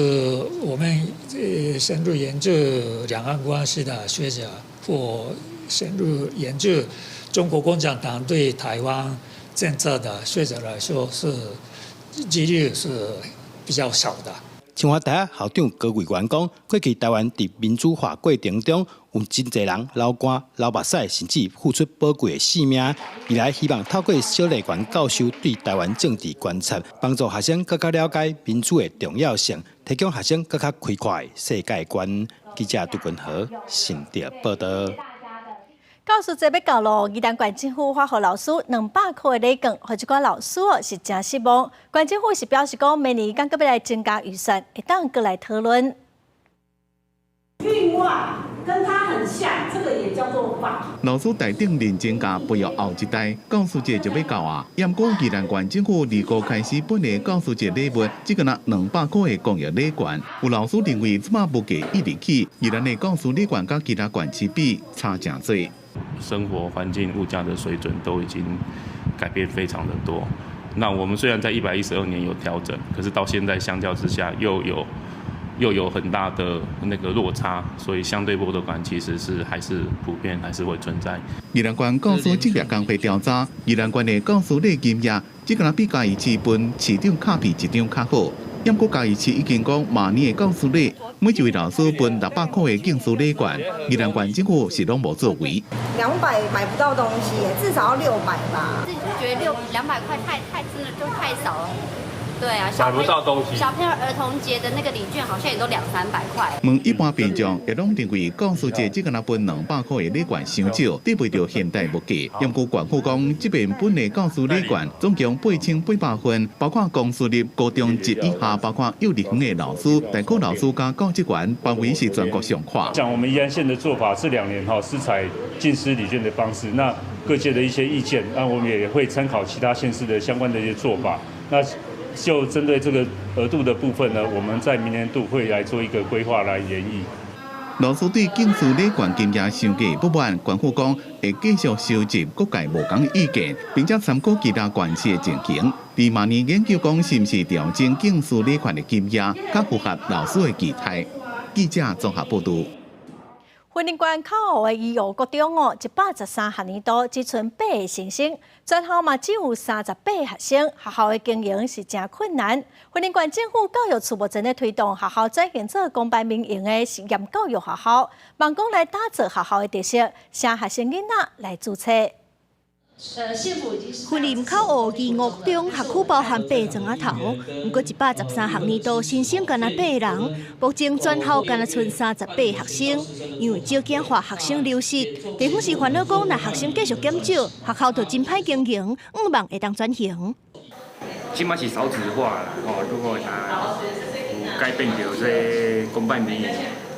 我們深入研究兩岸關係的學者或深入研究中國共產黨對台灣政策的學者來說，是幾率是比較小的。清華大學校長高貴元講，過去台灣佇民主化過程中，有真濟人流汗、流目屎，甚至付出寶貴的性命。未來希望透過蕭麗媛教授對台灣政治觀察，幫助學生閣較了解民主的重要性，提供學生閣較開闊的世界觀。記者杜君和新竹報道。教師節欲到囉，宜蘭縣政府發予老師200箍的禮券，予這寡老師哦是誠失望。縣政府是表示講，明年閣欲來增加預算，會當閣來討論。另外，跟他很像，這個也叫做法。老師台頂認真共培育後一代，教師節就欲到啊。毋過宜蘭縣政府2月開始分的教師節禮物，只干焦200箍的公益禮券。有老師認為，這擺物價一直起，宜蘭的教師禮券佮其他縣市比差誠濟。生活環境、物價的水準都已經改變非常的多。那我們雖然在112年有調整，可是到現在相較之下又有很大的那個落差，所以相對剝奪感其實是還是普遍還是會存在。宜蘭縣教師職業工會調查，宜蘭縣的教師禮金額，只干焦比嘉義市分市長卡片一張較好。毋過嘉義市已經講，明年的教師禮，每一位老師分600箍的敬師禮券，宜蘭縣政府是攏無作為。200買不到東西，至少要600吧。自己覺得200塊太真的就太少了。對啊，買不到東西。小朋友兒童節的那個禮券好像也都兩三百塊。問一般民眾會攏認為教師節只干焦分200箍的禮券傷少，抵袂著現代物價。毋過縣府講，這遍分的教師禮券總共8800份，包括公私立高中級以下，包括幼稚園的老師、代課老師佮教職員，範圍是全國上闊。像我們宜蘭縣的做法，這2年哈是採敬師禮券的方式，那各界的一些意見，那我們也會參考其他縣市的相關的一些做法。那就針對這個額度的部分呢，我們在明年度會來做一個規劃來研議。老師對敬師禮券金額傷低不滿，縣府講會繼續收集各界無仝意見，並且參考其他縣市的情形。佇明年研究講是毋是調整敬師禮券的金額，較符合老師的期待。記者綜合報導。雲林縣口湖的宜翱國中哦，113學年度只賰八个新生，全校嘛只有38個學生，學校的經營是誠困難。雲林縣政府教育處目前咧推動學校轉型做公辦民營的實驗教育學校，望講來打造學校的特色，請學生囡仔來注冊。雲林口湖宜翱中學區包含八庄仔頭，毋過113學年度新生干焦八个人，目前全校干焦賰38學生，因為少子化學生流失，地方是煩惱講，若學生繼續減少，學校就真歹經營，向望會當轉型。這擺是少子化啦，吼，如果若有改變著這公辦民營，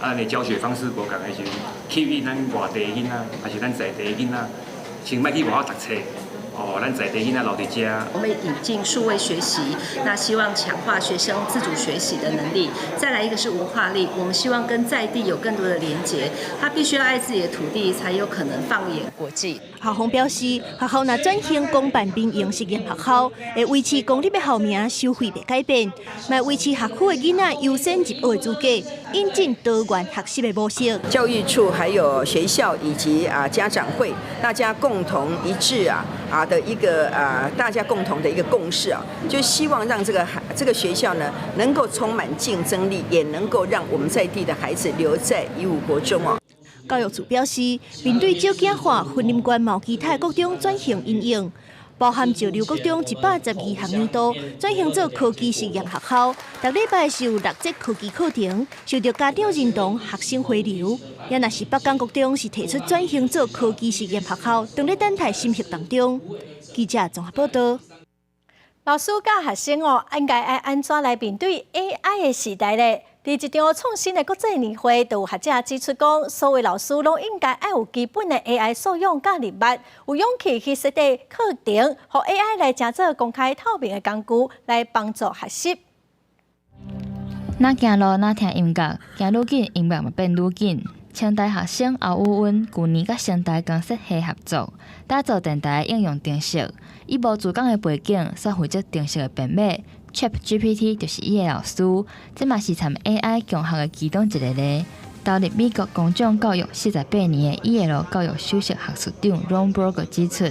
啊，呢教學方式無仝的時陣，吸引咱外地囡仔，抑是咱在地囡仔。先莫去外口讀冊，哦，咱在地囡仔留佇遮。我們引進數位學習，那希望強化學生自主學習的能力。再來一個是文化力，我們希望跟在地有更多的連結。他必須要愛自己的土地，才有可能放眼國際。校方表示，學校若轉型公辦民營實驗學校，會維持公立的校名，收費袂改變，嘛維持學區的囡仔優先入學的資格，引進多元學習的模式。教育處還有學校以及家長會，大家共同一致的一個大家共同的一個共識啊，就希望讓這個學校呢能夠充滿競爭力，也能夠讓我們在地的孩子留在頤武國中哦。教育處表示，面對少子化，雲林縣嘛有其他國中轉型因應，包含石榴國中112學年度轉型做科技實驗學校，逐禮拜是有六節科技課程，受著家長認同，學生回流。也若是北港國中是提出轉型做科技實驗學校，正咧等待審核當中。記者綜合報道。老師佮學生哦，應該愛按怎來面對 AI 的時代咧？佇一場創新的國際年會，就有學者指出講，所有老師攏應該愛有基本的 AI 素養佮認捌，有勇氣去設計課程，予 AI 來成做公開透明的工具，來幫助學習。若行路若聽音樂，行愈緊，音樂嘛變愈緊。清大學生歐宇溫舊年佮成大工設系合作，打造電台應用程式。伊無資工的背景，煞負責程式的編碼。ChatGPT 就是伊的老師，這嘛是參 AI 共學的其中一個例。投入美國公眾教育48年的 Yale 教育首席學術長 Ron Brock 指出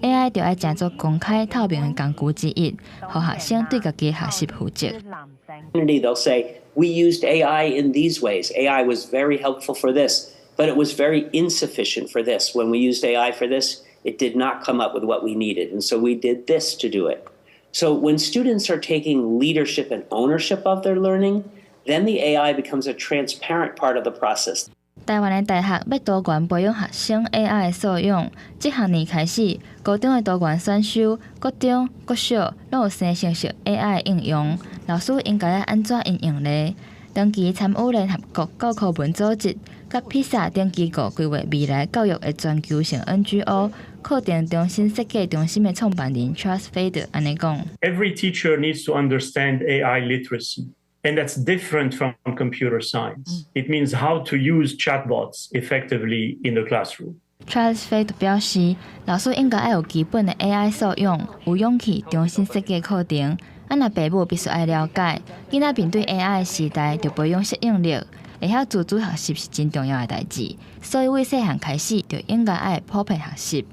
，AI 著愛成做公開透明的工具之一，予學生對家己的學習負責。 They'll say, we used AI in these ways. AI was very helpful for this, but it was very insufficient for this. When we used AI for this, it did not come up with what we needed. And so we did this to do it. So when students are taking leadership and ownership of their learning, then the AI becomes a transparent part of the process. 台灣的大學欲多元培養學生 AI 的素養，這學年開始，高中的多元選修，國中、國小攏有生成式 AI 應用，老師應該愛按怎應用呢？長期參與聯合國教科文組織、佮 PISA 等機構規劃未來教育的全球性 NGO 課程中心設計中心的創辦人 Charles Feder 按呢講：Every teacher needs to understand AI literacy. And that's different from computer science. It means how to use chatbots effectively in the classroom. Charles Feder 表示，老師應該愛有基本的 AI 素養，有勇氣重新設計課程。啊，若爸母必須愛了解，囡仔面對 AI 的時代，著培養適應力，會曉自主學習是真重要的代誌。所以，對細漢開始就應該愛普遍學習。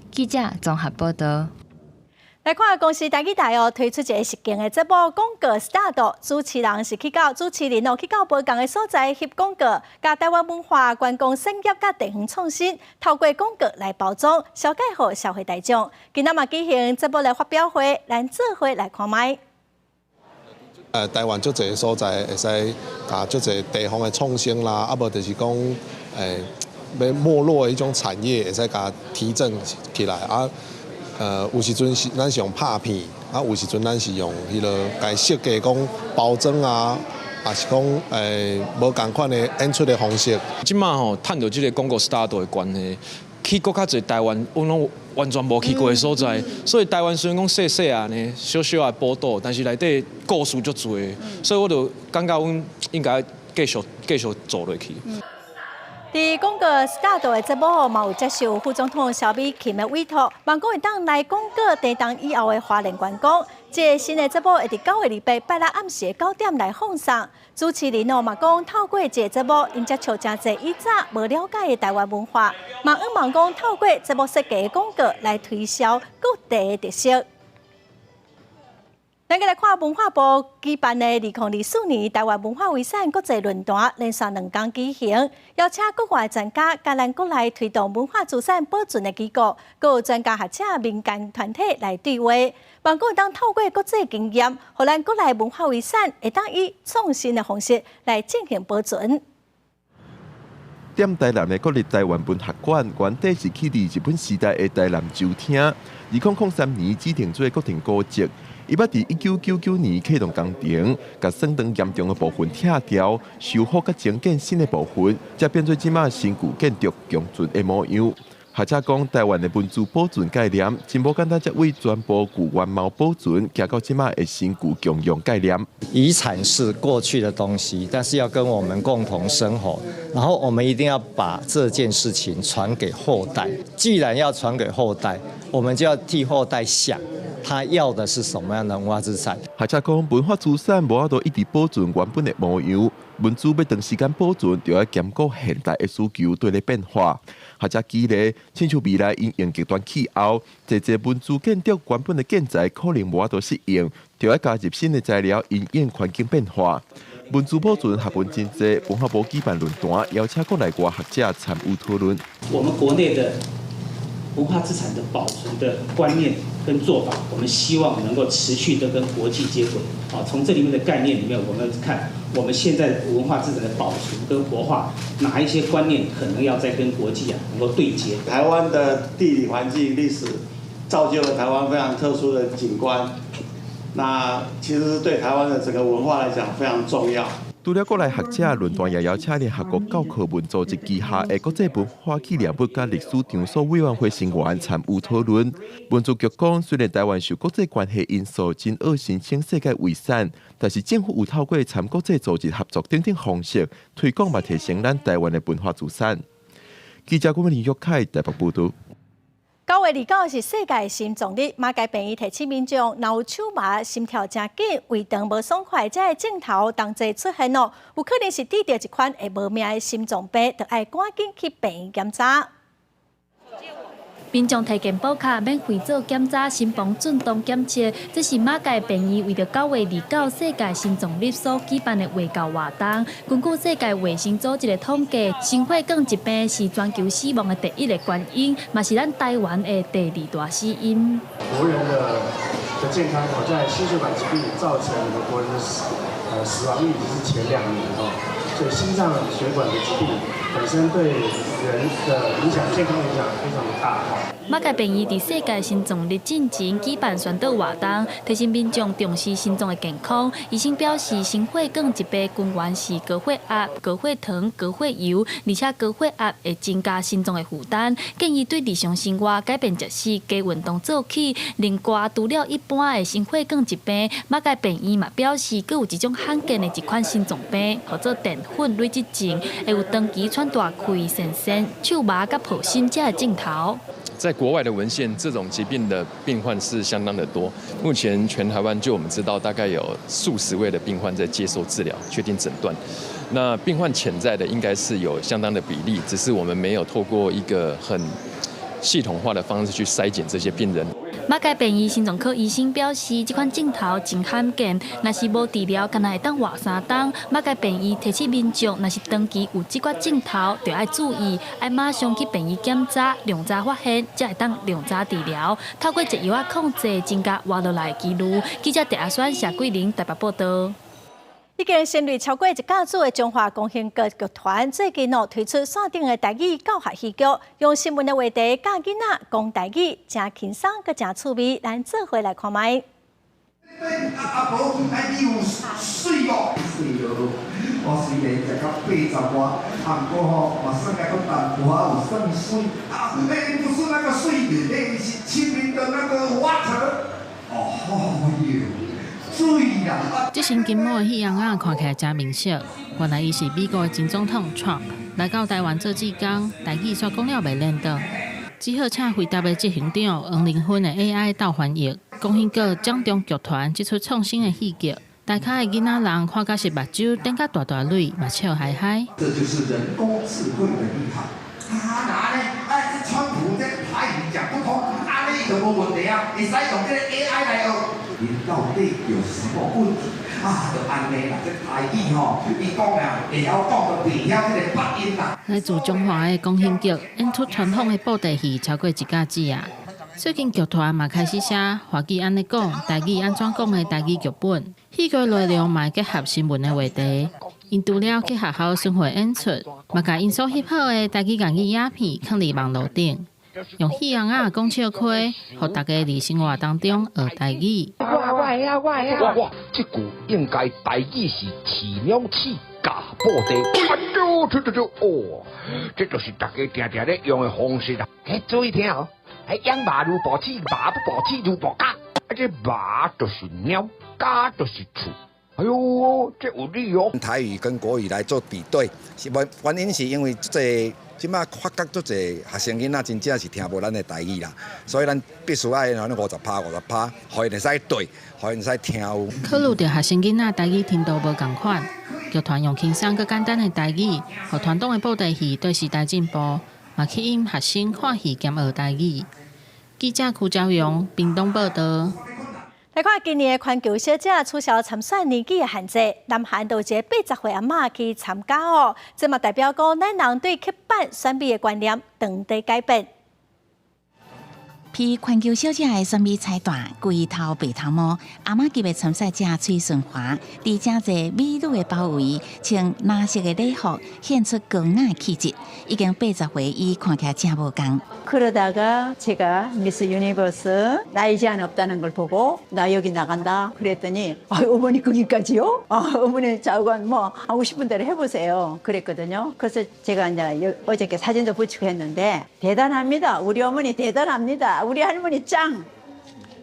記者綜合報道。來看公視台語台哦，推出一个實境的節目廣告 start，主持人是去到主持人哦，去到無仝的所在翕廣告，共台灣文化觀光產業佮地方創新，透過廣告來包裝，紹介予社會大眾。今仔嘛舉行節目的發表會，咱做伙來看覓。台灣足濟所在會使共足濟地方的創新啦，啊無就是講欲沒落的彼種產業會使共提振起來啊。有時陣是咱是用拍片，啊有時陣咱是用彼个共設計講包裝啊，抑是講無仝款的演出的方式。這馬吼趁著這个廣告 start 的關係，去閣較濟台灣，阮攏完全無去過的所在，所以台灣雖然講細細仔呢，小小的寶島，但是內底故事足濟，所以我就感覺阮應該繼續繼續做落去。佇廣告 start 的節目嘛有接受副總統蕭美琴的委託，望講會當來廣告地動以後的花蓮觀光。這个新的節目會佇9月28拜六暗時9點來放送。主持人哦嘛講，透過這個節目，𪜶接觸誠濟以早無了解的台灣文化，嘛向望講透過節目設計的廣告來推銷各地的特色。咱閣來看文化部舉辦的2024年台灣文化遺產國際論壇，連續2工舉行，邀請國外專家，佮咱國內推動文化資產保存的機構，閣有專家學者、民間團體來對話，望講會當透過國際經驗，予咱國內文化遺產會當以創新的方式來進行保存。踮台南的國立台灣文學館，原底是起佇日本時代的台南州廳，2003年指定做國定古蹟。伊捌佇1999年啟動工程，共損斷嚴重的部分拆掉，修復佮重建新的部分，才變做這馬新舊建築共存的模樣。學者講，台灣的文資保存概念真無簡單，才為全部舊原貌保存，行到這馬的新舊共用概念。遺產是過去的東西，但是要跟我們共同生活，然後我們一定要把這件事情傳給後代。既然要傳給後代，我們就要替後代想，他要的是什麼樣的文化資產。學者講，文化資產無法度一直保存原本的模樣，文資欲長時間保存，就愛兼顧現代的需求綴咧變化。學者舉例，親像未來因應極端氣候，濟濟文資建築原本的建材可能無法度適應，就愛加入新的材料，因應環境變化。文資保存學問真濟，文化部舉辦論壇，邀請國內外學者參與討論。我們國內的文化資產的保存的觀念跟做法，我們希望能夠持續的跟國際接軌。啊，從這裡面的概念裡面，我們看我們現在文化資產的保存跟活化，哪一些觀念可能要再跟國際啊能夠對接。台灣的地理環境、歷史造就了台灣非常特殊的景觀，那其實是對台灣的整個文化來講非常重要。除除了國內學者，論壇也邀請聯合國教科文組織旗下的國際文化紀念物佮歷史場所委員會成員參與討論。文資局講，雖然台灣受國際關係因素真愛申請世界遺產，但是政府有透過參國際組織合作等等方式推廣，嘛提升咱台灣的文化資產。記者郭林玉凱台北報導。9月29是世界心臟日，馬偕病院提醒民眾，若有手麻、心跳誠緊、胃腸無爽快，這个症頭同齊出現哦，有可能是得著一款會無命的心臟病，著愛趕緊去病院檢查。民眾提健保卡免費做檢查，心房振動檢測，這是馬偕病院為著9月29世界心臟日所舉辦的衛教活動。根據世界衛生組織的統計，心血管疾病是全球死亡的第一个原因，嘛是咱台灣的第二大死因。國人的健康哦，在心血管疾病造成國人的死亡率是前兩名哦，所以心臟血管的疾病本身對人的影響，健康影響非常的大。馬偕病院佇世界心臟日進前舉辦宣導活動，提醒民眾重視心臟的健康。醫生表示，心血管疾病根源是高血壓、高血糖、高血油，而且高血壓會增加心臟的負擔。建議對日常生活改變食食、加運動做起。另外，除了一般的心血管疾病，馬偕病院嘛表示，閣有一種罕見的一款心臟病，號做澱粉累積症，會有長期喘大氣、痫痫、手麻佮抱心這个症頭。在國外的文獻，這種疾病的病患是相當的多。目前全台灣就我們知道，大概有數十位的病患在接受治療，確定診斷。那病患潛在的應該是有相當的比例，只是我們沒有透過一個很系統化的方式去篩檢這些病人。馬偕病院心臟科醫生表示，這款症頭真罕見，若是無治療，干焦會當活三冬。馬偕病院提醒民眾，若是長期有這款症頭，就愛注意，愛馬上去病院檢查，量早發現，才會當量早治療。透過這藥仔控制，增加活落來的幾率。記者鄭阿選、謝桂玲台北報導。已經成立超過一甲子的中華弓形國劇團，最近哦推出線頂的台語教學戲劇，用新聞的話題教囡仔講台語，誠輕鬆閣誠趣味，咱做伙來看覓。阿婆，哎，你有水無？水無，我雖然食到八十外，啊，毋過吼，嘛算抑閣淡薄仔有算水。啊，欸，不是那個水，欸，是清明的那個 water。哦喲。這身金毛的戲秧仔看起來誠面熟，原來伊是美國的前總統 Trump 來到台灣做志工，台語煞講了袂輪轉，只好請輝達的執行長黃仁勳的 AI 鬥翻譯。弓形國掌中劇團這齣創新的戲劇，台跤的囡仔人看甲是目睭瞪甲大大蕊，嘛笑嗨嗨。這就是人工智慧的厲害。啊，那呢？哎，這川普這台語講不通，按呢就無問題啊，會使用這個 AI 來學。𪜶到底有什麼問題？啊，就按呢啦，這台語吼，伊講啊，會曉講，就袂曉這個發音啦。來自彰化的弓形劇演出傳統的布袋戲超過一甲子啊。最近劇團嘛開始寫華語按呢講，台語按怎講的台語劇本，戲劇內容嘛會結合新聞的話題。𪜶除了去學校巡迴演出，嘛共𪜶所翕好的台語言語影片囥佇網路頂，用戲秧仔講笑話，予大家佇生活當中學台語。我我會曉，我會曉。哇，這句應該台語是飼鳥鼠咬布袋。啊，對對對對，哦，這就是大家定定咧用的方式啦。欸，注意聽哦，欸，養馬如保飼，馬不保飼如保家。啊，這馬就是鳥，家就是厝。哎喲，這有理哦。台語跟國語來做比對，是原因是因為這這馬發覺足濟學生囡仔真正是聽無咱的台語啦，所以咱必須愛50%50%，予𪜶會使對，予𪜶會使聽有。考慮著學生囡仔台語程度無仝款，劇團用輕鬆閣簡單的台語，予傳統的布袋戲對時代進步，嘛吸引學生看戲兼學台語。記者柯昭陽屏東報導。來看今年的環球小姐取消參選年紀的限制，南韓就有一个80歲阿嬤去參加哦，這嘛代表講咱人對刻板選美的觀念當地改變。披環球小姐的選美彩蛋，規頭白頭毛，阿媽級的參賽者崔順華，佇誠濟美女的包圍，穿藍色的禮服，顯出高雅氣質。已經80歲，伊看起來誠無仝。 그러다가 제가 미스 유니버스 나이 제한 없다는 걸 보고 나 여기 나간다 그랬더니 아, 어머니 거기까지요? 아, 어머니 좌우간 뭐 하고 싶은 대로 해보세요 그랬거든요. 그래서 제가 이제 어저께 사진도 붙이고 했는데 대단합니다. 우리 어머니 대단합니다. 우리 할머니 짱!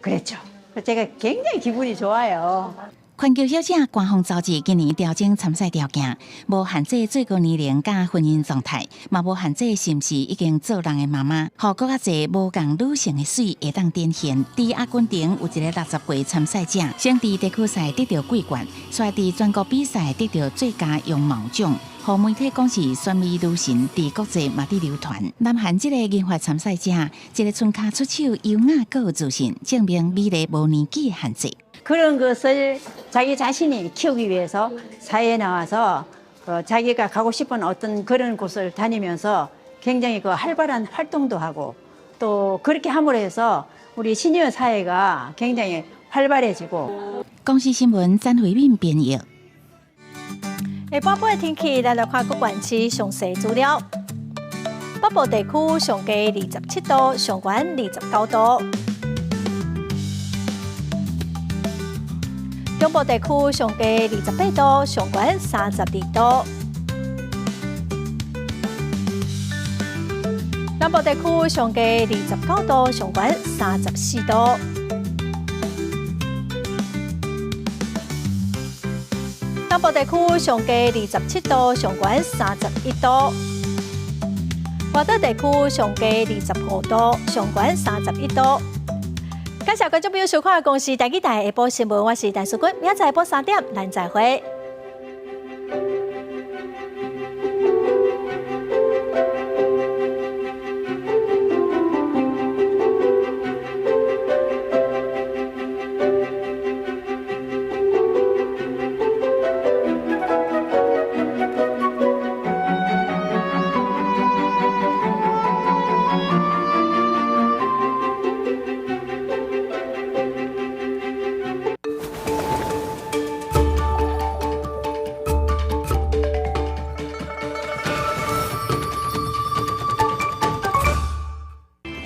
그랬죠. 제가 굉장히 기분이 좋아요. 環球小姐官方雜誌今年調整參賽條件，無限制最高年齡佮婚姻狀態，嘛無限制是毋是已經做人的媽媽，予閣較濟無仝女性的媠會當展現。佇阿根廷有一个60歲參賽者，先佇地區賽得著桂冠，煞佇全國比賽得著最佳容貌獎，予媒體講是選美女神，佇國際嘛佇流傳。南韓這個銀髮參賽者，一个賰跤出手優雅閣有自信，證明美麗無年紀限制。 그런 것을 자기 자신이 키우기 위해서 사회에 나와서 자기가 가고 싶은 어떤 그런 곳을 다니면서 굉장히 그 활발한 활동도 하고 또 그렇게 함으로 해서 우리 시니어 사회가 굉장히 활발해지고. 公視新聞詹慧敏編譯。下晡晡的天氣，咱來看各縣市詳細資料。北部地區上低27度，上懸29度。中部地區上低28度，上懸32度。南部地區上低29度，上懸34度。南部地區上低27度，上懸31度。外島地區上低25度，上懸31度。感謝觀眾朋友收看《公視台語台》下晡新聞，我是陳淑君，明仔載下晡3點，咱再會。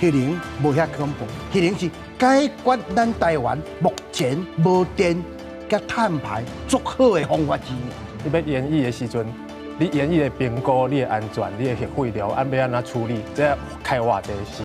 彼能無遐恐怖，彼能是解決咱台灣目前無電佮碳排足好的方法之一。你欲延役的時陣，你延役的評估、你的安全、你的核廢料，按欲按怎處理，這開偌濟時